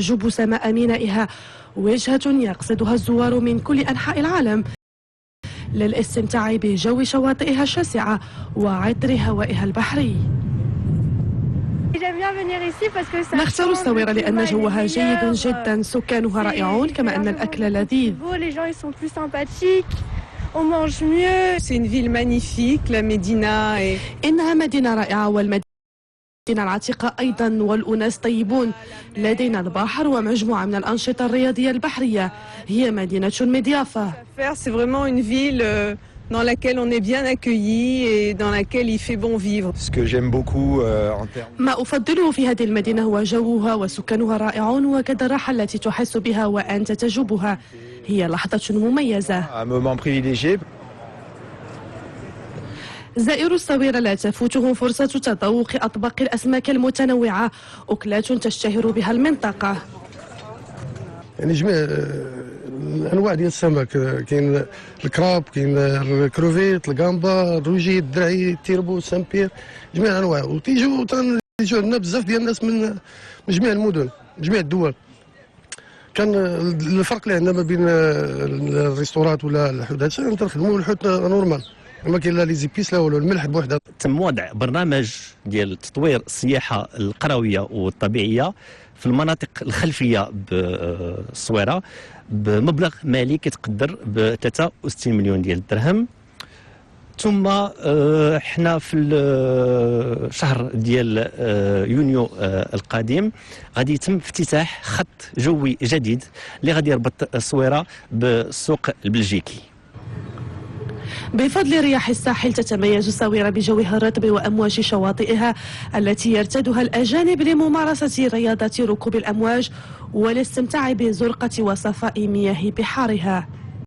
تحجب سماء مينائها، وجهة يقصدها الزوار من كل أنحاء العالم للاستمتاع بجو شواطئها الشاسعة وعطر هوائها البحري. نختار الصويرة لأن جوها جيد جدا، سكانها رائعون، كما أن الأكل لذيذ. On mange mieux. C'est une ville magnifique, la Médina. Et إنها مدينة رائعة والمدينة العتيقة أيضا، والأناس طيبون. لدينا البحر ومجموعة من الأنشطة الرياضية البحرية. هي مدينة مضيافة. C'est vraiment une ville dans laquelle on est bien accueilli et dans laquelle il fait bon vivre. Ce que j'aime beaucoup en termes ما أفضله في هذه المدينة هو جوها وسكانها رائعون، وكذا الراحة التي تحس بها وأنت تجوبها، هي لحظة مميزة. un moment privilégié. زائرو الصويرة لا تفوتهم فرصة تذوق أطباق الأسماك المتنوعة، أكلات تشتهر بها المنطقة. يعني جميع الانواع ديال السمك، كاين ال crabe، كاين ال crevette، الگامبا، ال rouget، الدرعي، ال turbot، saint-pierre، جميع الانواع. وتيجوا تيجوا عندنا بزاف ديال الناس من جميع المدن، جميع الدول. كان الفرق اللي عندنا ما بين ال restaurants ولا الحوت، هادشي تنخدموا الحوت normal، ما كاين لا les épices لا والو، الملح بوحده. تم وضع برنامج ديال تطوير السياحة القرويه والطبيعيه في المناطق الخلفية بالصويره بمبلغ مالي كيتقدر ب 63 مليون ديال الدرهم. ثم حنا في الشهر ديال يونيو القادم غادي يتم افتتاح خط جوي جديد اللي غادي يربط الصويره بالسوق البلجيكي. بفضل رياح الساحل تتميز الصويرة بجوها الرطب وأمواج شواطئها التي يرتادها الأجانب لممارسة رياضة ركوب الأمواج والاستمتاع بزرقة وصفاء مياه بحارها.